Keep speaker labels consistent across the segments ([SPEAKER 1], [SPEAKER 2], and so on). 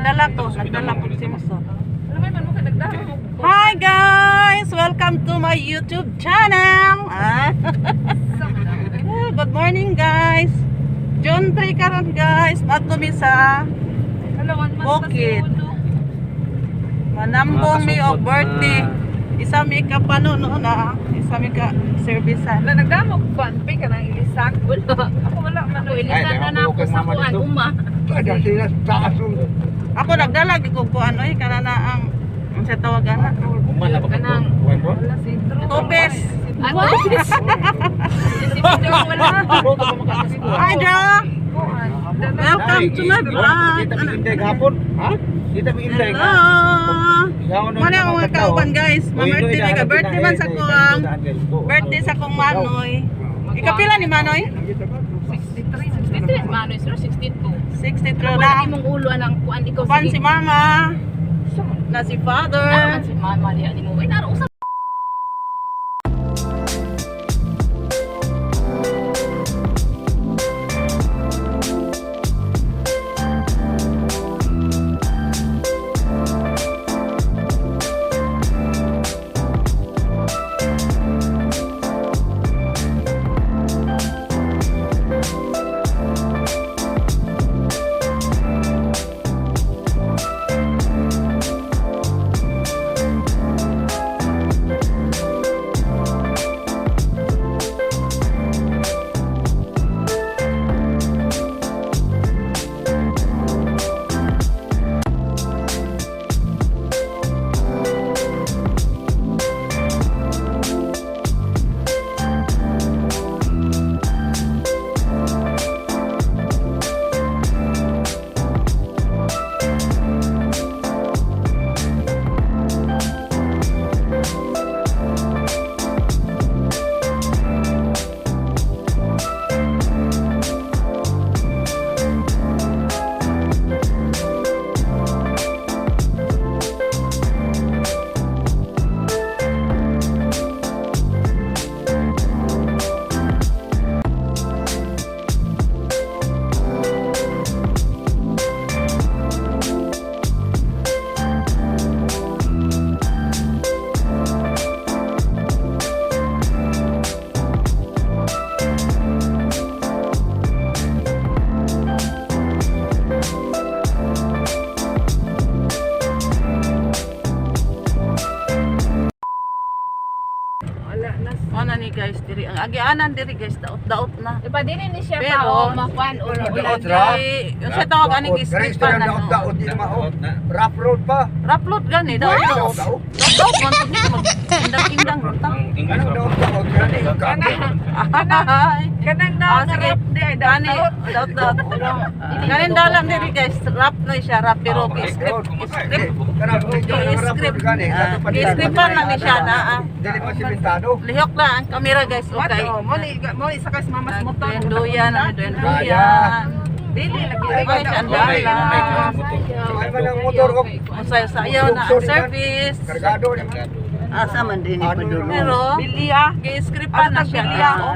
[SPEAKER 1] Nagdala ko, nagdala ko Simpson.
[SPEAKER 2] Alam mo man mo kay nagdala mo.
[SPEAKER 1] Hi guys! Welcome to my YouTube channel! Ah. Good morning, guys! June 3 karon, guys. Adto mi sa
[SPEAKER 2] Hello, 1 month na si
[SPEAKER 1] Bukid.
[SPEAKER 2] Ulo.
[SPEAKER 1] Manambong mi og birthday. Isa mi ka panuno na, isa mi ka servisan.
[SPEAKER 2] Wala nagdamo kuan pa ka nang ilisak. Wala. Ako wala man.
[SPEAKER 3] Ako ilisan na na ako sa kuan uma.
[SPEAKER 4] Ada sila sa taas ng
[SPEAKER 1] Ako nagdala gid ko kuan oy, kana na ang unsa tawag ana?
[SPEAKER 5] Umala ba
[SPEAKER 2] Kanang-
[SPEAKER 5] kuan ko?
[SPEAKER 2] Wala si True.
[SPEAKER 1] Tupes.
[SPEAKER 3] What?
[SPEAKER 2] Si Pedro wala.
[SPEAKER 1] Hi, Jo!
[SPEAKER 2] Kuan.
[SPEAKER 1] Welcome to my vlog.
[SPEAKER 5] Kita mi inday gahapon. Ha? Kita mi inday.
[SPEAKER 1] Hello! Mana ang mga kauban, guys. Ma-birthday may ka birthday man sa kuang. Birthday sa kong Manoy. Ikapila ni Manoy?
[SPEAKER 2] 63.
[SPEAKER 3] 63 mano, sir, 62.
[SPEAKER 1] 63
[SPEAKER 3] Wala
[SPEAKER 1] na.
[SPEAKER 3] imong ulo anang kuan ikaw.
[SPEAKER 1] Uban si Mama. Na si Father.
[SPEAKER 3] Ah, si mama diha nimo. Ay naro usab.
[SPEAKER 2] Wala na.
[SPEAKER 1] Ano ni guys diri ang agianan diri, guys, daot-daot na.
[SPEAKER 3] Diba dili ni siya
[SPEAKER 1] Pero-
[SPEAKER 3] pa o makuan or
[SPEAKER 4] Daot ra.
[SPEAKER 1] Kay unsa tawag ani
[SPEAKER 4] Diri
[SPEAKER 1] gi
[SPEAKER 4] sila
[SPEAKER 1] pa na.
[SPEAKER 4] daot daot di mao. Rough road pa.
[SPEAKER 1] Raplot gani daot daot.
[SPEAKER 4] Daot.
[SPEAKER 1] Daot man pag mag indang-indang ta.
[SPEAKER 4] Anong daot daot gani?
[SPEAKER 1] Ay.
[SPEAKER 2] Kanang na
[SPEAKER 1] Ah, sige.
[SPEAKER 2] rap di ay
[SPEAKER 1] Gani,
[SPEAKER 2] daot.
[SPEAKER 1] daot daot. Ganin dalan diri, guys, rap na siya, rap pero script script. I-script. I-script pa lang ni siya na. Ah.
[SPEAKER 4] Dili pa simentado.
[SPEAKER 1] Lihok na ang camera, guys, okay.
[SPEAKER 2] What? Mo ni mo isa kay mama sa motor.
[SPEAKER 1] Duyan, ano duyan.
[SPEAKER 2] Dili lagi.
[SPEAKER 1] Ay, siya ang dalan.
[SPEAKER 4] Ay man ang motor ko.
[SPEAKER 1] Sayo-sayo na ang service.
[SPEAKER 4] Kargado ni man.
[SPEAKER 6] Asa man din
[SPEAKER 4] Ano
[SPEAKER 6] ipadulong.
[SPEAKER 1] Pero,
[SPEAKER 2] Bili ah.
[SPEAKER 1] gi-script pa na siya.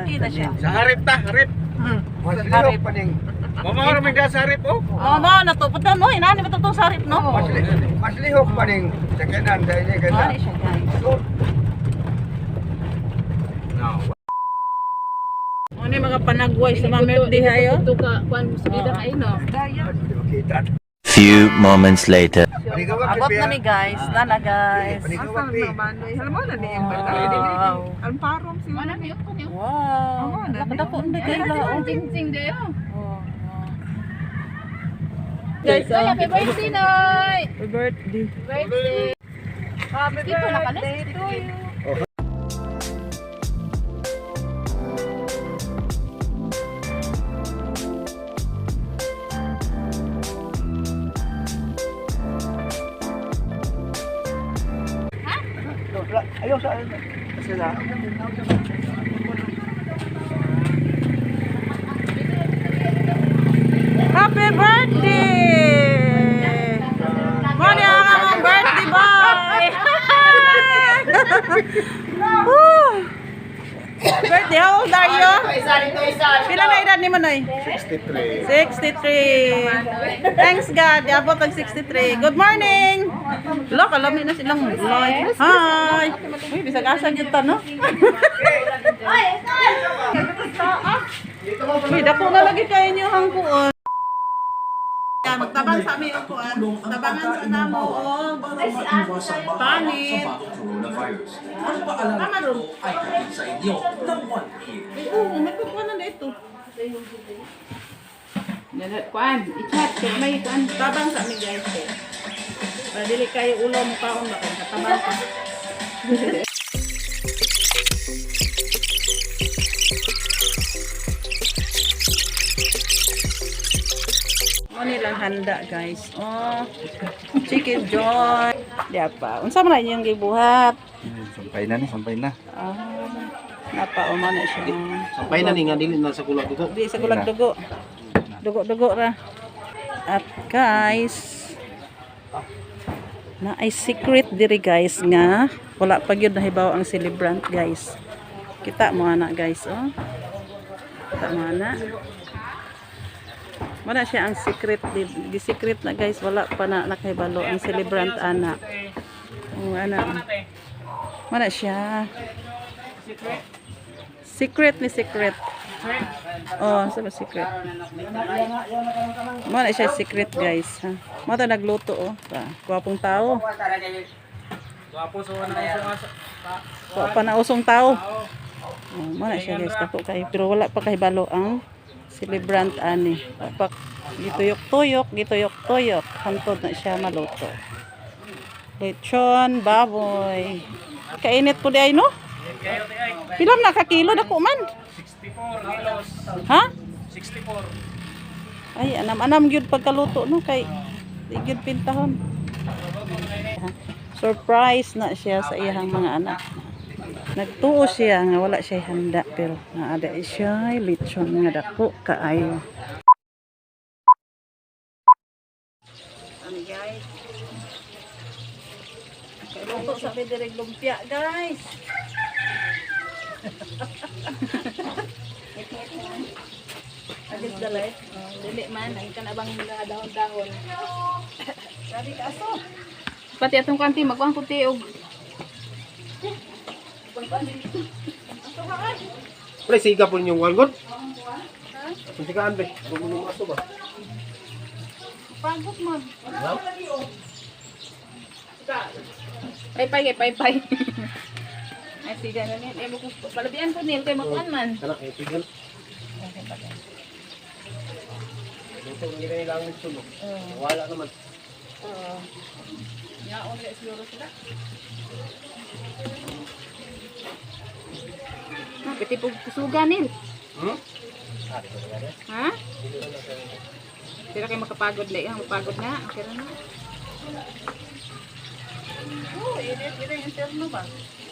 [SPEAKER 1] Okay na siya.
[SPEAKER 5] Sa harip ta, harip.
[SPEAKER 4] Mas lihok pa ning.
[SPEAKER 5] Mama ra may sa harip oh.
[SPEAKER 1] Oh, mo na to. Punta no, inani ba to sa harip no?
[SPEAKER 4] Mas lihok pa ning sakyanan sa ini
[SPEAKER 1] Ano
[SPEAKER 4] kaysa.
[SPEAKER 1] siya, guys.
[SPEAKER 5] No.
[SPEAKER 1] Ano yung mga panagway sa mga birthday hayo?
[SPEAKER 3] Ito ka kuan subida kay no.
[SPEAKER 2] Daya.
[SPEAKER 4] Kita.
[SPEAKER 7] Few moments later.
[SPEAKER 1] Abot na mi, guys. Nana, guys.
[SPEAKER 2] Asa na manoy? Alam mo na ni ang bata.
[SPEAKER 1] Wow.
[SPEAKER 2] Ang parom si
[SPEAKER 3] Mana ni ko ni.
[SPEAKER 1] Wow. Nakadako na kayo la.
[SPEAKER 3] Ang ting dayo.
[SPEAKER 1] Guys,
[SPEAKER 3] Ay, happy birthday, Noy.
[SPEAKER 1] Happy birthday.
[SPEAKER 3] Birthday.
[SPEAKER 2] Happy
[SPEAKER 3] Dito na ka na,
[SPEAKER 2] birthday to you.
[SPEAKER 4] Ayaw sa
[SPEAKER 1] Sila. Happy birthday! Muna ang among birthday boy! Woo! Birthday. 60. How old are you? Pila na edad ni mo, Noy?
[SPEAKER 5] 63.
[SPEAKER 1] 63. Thanks God. Abot ang 63. Good morning. Look, alam na silang live. Hi. Uy, bisag asa gyud ta, no? Uy, dako na lagi kayo niyo hangkuon. Yan, magtabang sa amin ang kuan. Tabangan sa namo og
[SPEAKER 6] Maiwasan mahawa
[SPEAKER 1] panit.
[SPEAKER 6] sa bagong coronavirus. Ang paalala
[SPEAKER 1] Tama ron.
[SPEAKER 6] ito ay hatid sa inyo ng 1
[SPEAKER 1] Ay, oo, may kukuha na ito.
[SPEAKER 3] Kuan, i-chat kay may kuan.
[SPEAKER 1] Tabang sa amin guys. Eh. Para dili kayo ulo mo kaon ba kung katabang ka. Mo nilang handa guys. Oh, chicken joy. Diya pa. Unsa man na inyong gibuhat?
[SPEAKER 5] Sampay na ni, sampay na.
[SPEAKER 1] Ah, napa o man na siya.
[SPEAKER 5] Sampay na ni nga dili na sa kulag dugo.
[SPEAKER 1] Di sa gulag dugo. Dugo-dugo ra. At guys, na ay secret diri guys nga wala pa gyud nahibaw ang celebrant guys. Kita mo ana guys oh. Kita mo ana. Wala siya ang secret di, di secret na guys wala pa na nakahibalo ang celebrant ana. Oh, ana. Wala siya. Secret ni secret. Oh, sa ba secret? Mo na siya secret guys, ha. Mo to nagluto oh. Pa, gwapong tao. Wa pa na usong tao. Oh, mo na siya guys dako kay pero wala pa kahibalo ang celebrant ani. Pa gituyok-tuyok, gituyok-tuyok hantod na siya maluto. Lechon baboy. Kainit po di ay no? Pila man na ka kilo dako man?
[SPEAKER 5] 64 kilos.
[SPEAKER 1] Ha?
[SPEAKER 5] 64.
[SPEAKER 1] Ay, anam-anam gyud pagkaluto no kay di gyud pintahon. Surprise na siya sa iyang mga anak. Nagtuo siya nga wala siya handa pero naada siya ay lechon nga dako kaayo. Ano guys? Luto sa bidireg lumpia guys. Agis dalay.
[SPEAKER 3] Dili man ang kanabang mga dahon-dahon.
[SPEAKER 1] Sabi ka aso.
[SPEAKER 3] Pati atong kanti magkuan ko ti og
[SPEAKER 5] Pre, siga po ninyong one god. Sigaan be. Gumunong aso ba?
[SPEAKER 1] Pagod man.
[SPEAKER 3] paypay kay paypay. Ay sige na ni. Eh palabian ko nil kay magkuan man.
[SPEAKER 5] Kana, eh, tigal. Luto ng ginay lang ito, no? Wala naman.
[SPEAKER 1] Yaon ulit siguro sila.
[SPEAKER 3] Ha, piti pug kusuga nil.
[SPEAKER 5] Hmm?
[SPEAKER 3] Ha? Pero kay makapagod lay, ang mapagod na. Okay ra na.
[SPEAKER 1] Oo, init init interno ba?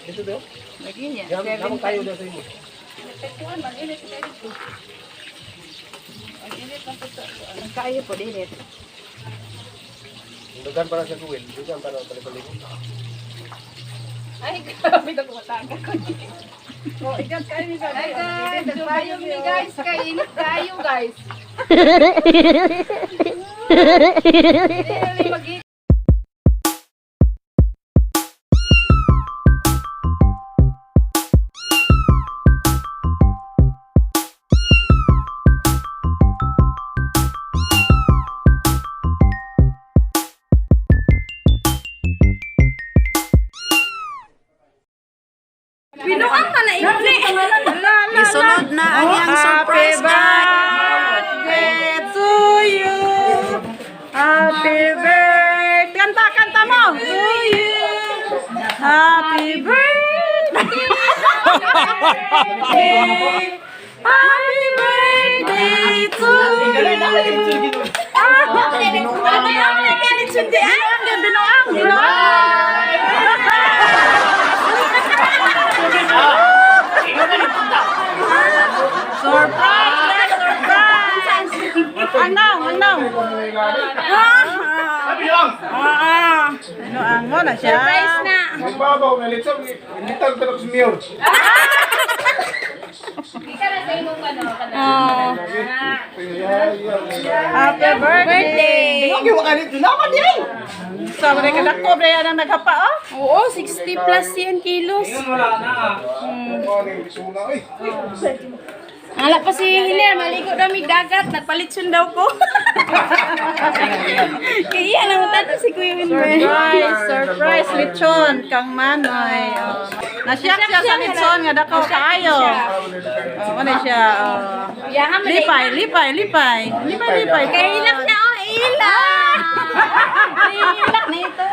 [SPEAKER 5] Ito daw?
[SPEAKER 3] Lagi niya.
[SPEAKER 5] Yan,
[SPEAKER 3] Seven
[SPEAKER 5] lamang tayo daw sa inyo.
[SPEAKER 1] Epektuhan man init sa dito. Ang init ng puta.
[SPEAKER 3] Ang kaayo po dinit.
[SPEAKER 5] Dugan para sa Google, dugan para balik-balik.
[SPEAKER 3] Ay, grabe na kumataga ko.
[SPEAKER 1] Oh, igat kayo ni
[SPEAKER 3] Ay guys, nagpayong ni guys kay init kayo guys. Dili mag
[SPEAKER 1] Isunod na ang iyang surprise birthday to you. Happy birthday. Kanta, kanta mo. To you. Happy birthday. Happy birthday to you. Binuang, binuang. Surprise! Surprise! Anong, anong? Ah, ano ang mo na siya?
[SPEAKER 3] Surprise na.
[SPEAKER 5] Ang babaw, may litson, litang tulog sa mayor.
[SPEAKER 3] Oh.
[SPEAKER 1] Happy birthday!
[SPEAKER 5] Okay, wala nito naman di ay.
[SPEAKER 1] Sabi ka dako bre ang naghapa oh.
[SPEAKER 3] Oo, 60 plus yan kilos. Ala pa si Hiner, maligo daw mig dagat, nagpalitsun daw ko. Kaya nang tato si Kuya Wilmer.
[SPEAKER 1] Surprise, surprise lechon kang Manoy. Oh. Nasyak siya sa lechon nga dako kaayo. Oh, ano siya? Oh.
[SPEAKER 3] Yaha man.
[SPEAKER 1] Lipay, lipay, lipay. Lipay, lipay.
[SPEAKER 3] Kay hilak siya oh, ilak. Hilak na ito.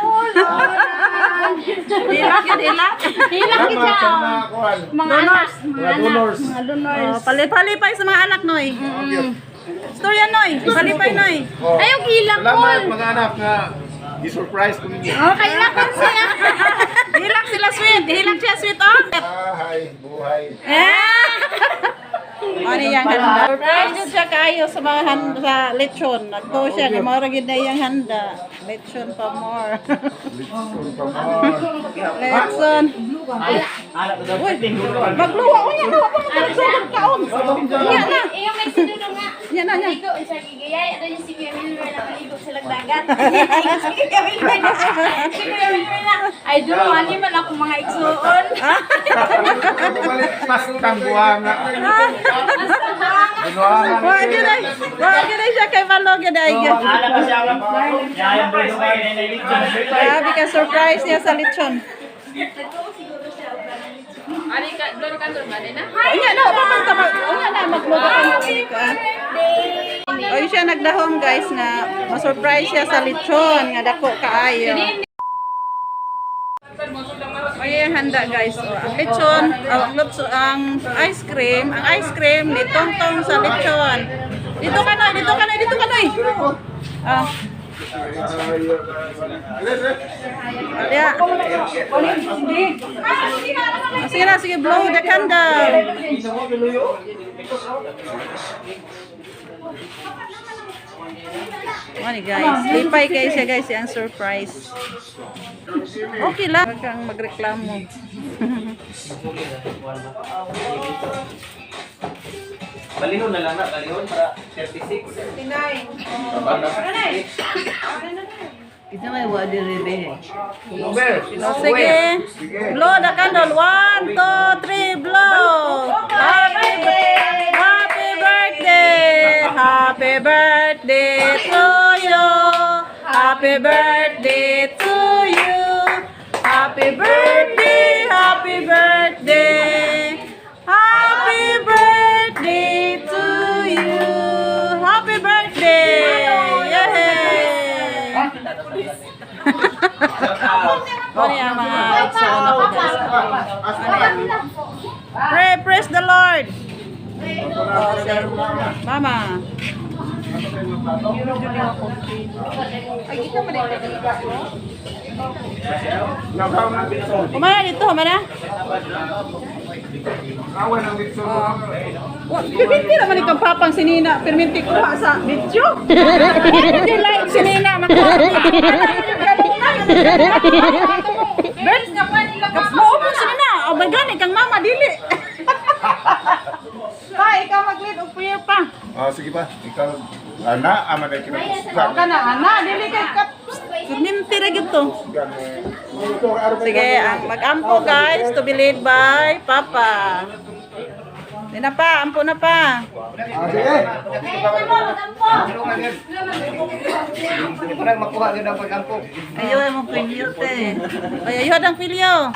[SPEAKER 1] Hilak yun, hilak.
[SPEAKER 3] Hilak gid siya. Oh. Mga anak, mga anak, mga donors.
[SPEAKER 1] Oh, palipay sa mga anak, Noy. Storya, Noy. Palipay, Noy.
[SPEAKER 3] Ayaw hilak
[SPEAKER 8] Salamat
[SPEAKER 3] ko.
[SPEAKER 8] mga anak nga gi-surprise ko ninyo.
[SPEAKER 3] Oh, kay hilak ko siya.
[SPEAKER 1] Hilak sila, sweet. Hilak siya, sweet, oh.
[SPEAKER 8] Ahay, buhay.
[SPEAKER 1] Eh! Ano yung handa? Surprise jud siya kayo sa mga handa, sa lechon. Nagto siya, kay mao ra gyud na iyang handa. Lechon pa more.
[SPEAKER 8] Litson pa more.
[SPEAKER 1] Lechon. Uy, magluwa unya na, wa pa magkaroon kaon. Unya na.
[SPEAKER 3] Iyo may sinuno nga.
[SPEAKER 1] Unya na, unya.
[SPEAKER 3] Maligo siya gigayay ato yung si Kuya Wilmer na maligo sa dagat. Si Kuya Wilmer na. Si Kuya Wilmer na. Ay dulo ani man ako mga igsuon.
[SPEAKER 8] Pastang buhanga. Buhanga.
[SPEAKER 1] Wa gyud ay. Wa gyud ay siya kay balog gyud ay. Grabe ka surprise niya sa lechon.
[SPEAKER 2] Ani ka, blow candle ba na?
[SPEAKER 1] Unya na, wa pa man unya na magluwa ka mo ka. Oy siya nagdahom guys nga ma-surprise siya sa lechon nga dako kaayo. Oy ang handa guys. Oh, ang lechon, oh, ang lechon, ang ice cream ni Tongtong sa lechon. Dito ka noy, dito ka noy, dito ka noy. Ah. Yeah. Ah, sige na, sige, blow the candle. Ano guys, lipay kayo siya guys, ang surprise. Okay lang, huwag kang magreklamo.
[SPEAKER 9] Balihon na lang na, balihon para 36.
[SPEAKER 1] Oh, sige, blow the candle. One, two, three, blow. Happy, happy birthday. Happy birthday to you. Happy birthday to you. Happy birthday, happy birthday. Happy birthday to you. Happy birthday. Yay! Ano yung mga igsoon ako guys? Ano yan? Pray, praise the Lord! Oh, say, Mama. Kumana dito, kumana.
[SPEAKER 8] Awan ang litson.
[SPEAKER 1] Wa, Pirminti naman itong papang sinina. Pirminti kuha sa video. Hindi like sinina. Makuha. Bert, maupo sinina. Oh my God, ikang mama, dili. Pa, ikaw mag-lead og prayer pa.
[SPEAKER 8] Ah, sige pa. Ikaw, ana, ama na kinakusgan.
[SPEAKER 1] Kana, ana, dili kay kap. Pirminti ra gyud to. Sige, ang mag-ampo guys, to be led by Papa. Di na pa, ampo na pa.
[SPEAKER 4] Ah, sige.
[SPEAKER 9] Parang makuha yun ang pag-ampo.
[SPEAKER 1] Ayaw mo pilyo te. Ay, ayaw ang pilyo.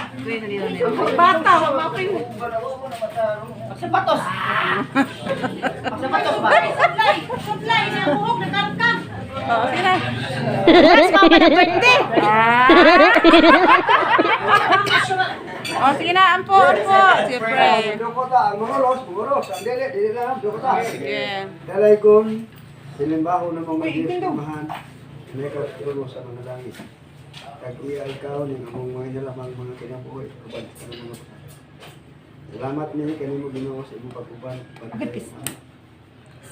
[SPEAKER 1] Bata, wa ma pilyo.
[SPEAKER 5] Sapatos. Sapatos ba?
[SPEAKER 1] Supply, supply na buhok nagkarkam. Oo, sige na. Mas mama na birthday. Ah. Oh, sige na, ampo, ampo. Sige, pray.
[SPEAKER 4] Doko ta, ang murulos, murulos. Ang dili, dili na, doko ta.
[SPEAKER 1] Sige.
[SPEAKER 4] Dalay kong sinimbaho ng mga Diyos kumahan, may katulong sa mga langit. Kag iya ikaw ning among mga nilamang mga kinabuhi uban sa mga patay. Salamat ni kanimo Ginoo sa imong pag-uban pagkay.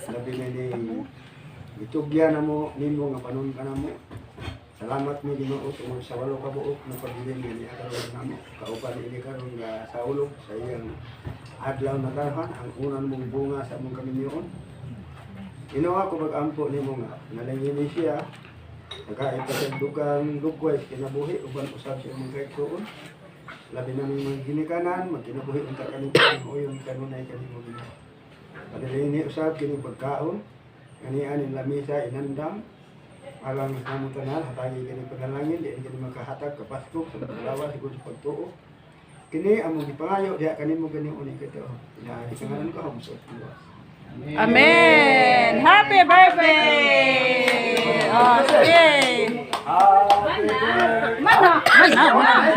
[SPEAKER 4] Labi na ni gitugyan na mo nimo nga panon ka na mo. Salamat mi, Ginoo, tungod sa 8 ka buok na pabilin nga niya karon namo. Kauban ini karon nga saulog sa iyang adlaw na tarhan, ang unan mong bunga sa among kaminyoon. Ginoo, ako mag-ampo nimo nga nalangin ni siya nakain pa sa dugang lugway sa kinabuhi uban usab sa imong kaigsuon. Labi na mga ginikanan, magkinabuhi unta kami uyon kanunay kanimo, Ginoo. Padalhin usab kini pagkaon, kanian ning lamisa inandam, alang sa among tanan, hatagi kini panalangin, di kini makahatag kapaskog sa paglawas siguro sa pagtuo. Kini among gipangayo diha kanimo, Ginoo, ni kito. Inaari sa ngalan ko sa Dios.
[SPEAKER 1] Amen. Happy birthday! Oh, sige. Mana, mana, mana.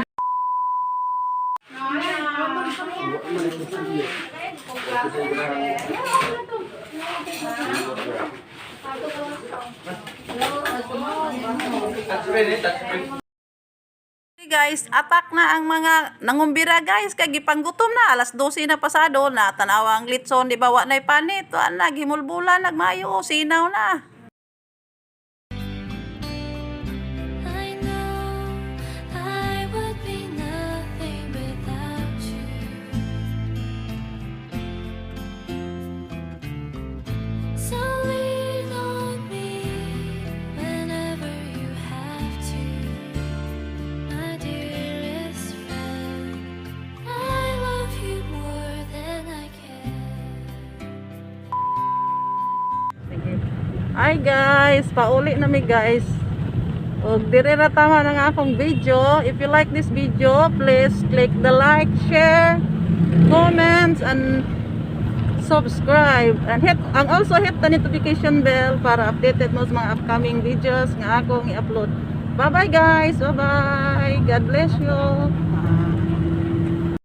[SPEAKER 9] Touchscreen eh, touchscreen.
[SPEAKER 1] Hey guys, attack na ang mga nangumbira, guys, kay gipanggutom na, alas 12 na pasado na. Tanawa ang litson, di ba, wa nay panit, wa na gimulbula, nagmayo, sinaw na.
[SPEAKER 10] I know I would be nothing without you. So lean on me whenever you have to, my dearest friend. I love you more than I can.
[SPEAKER 1] Hi guys, pauli na mi, guys. Og dire ra tama na nga akong video. If you like this video, please click the like, share, comments and subscribe and hit and also hit the notification bell para updated mo sa mga upcoming videos nga akong i-upload. Bye bye, guys. Bye bye. God bless you.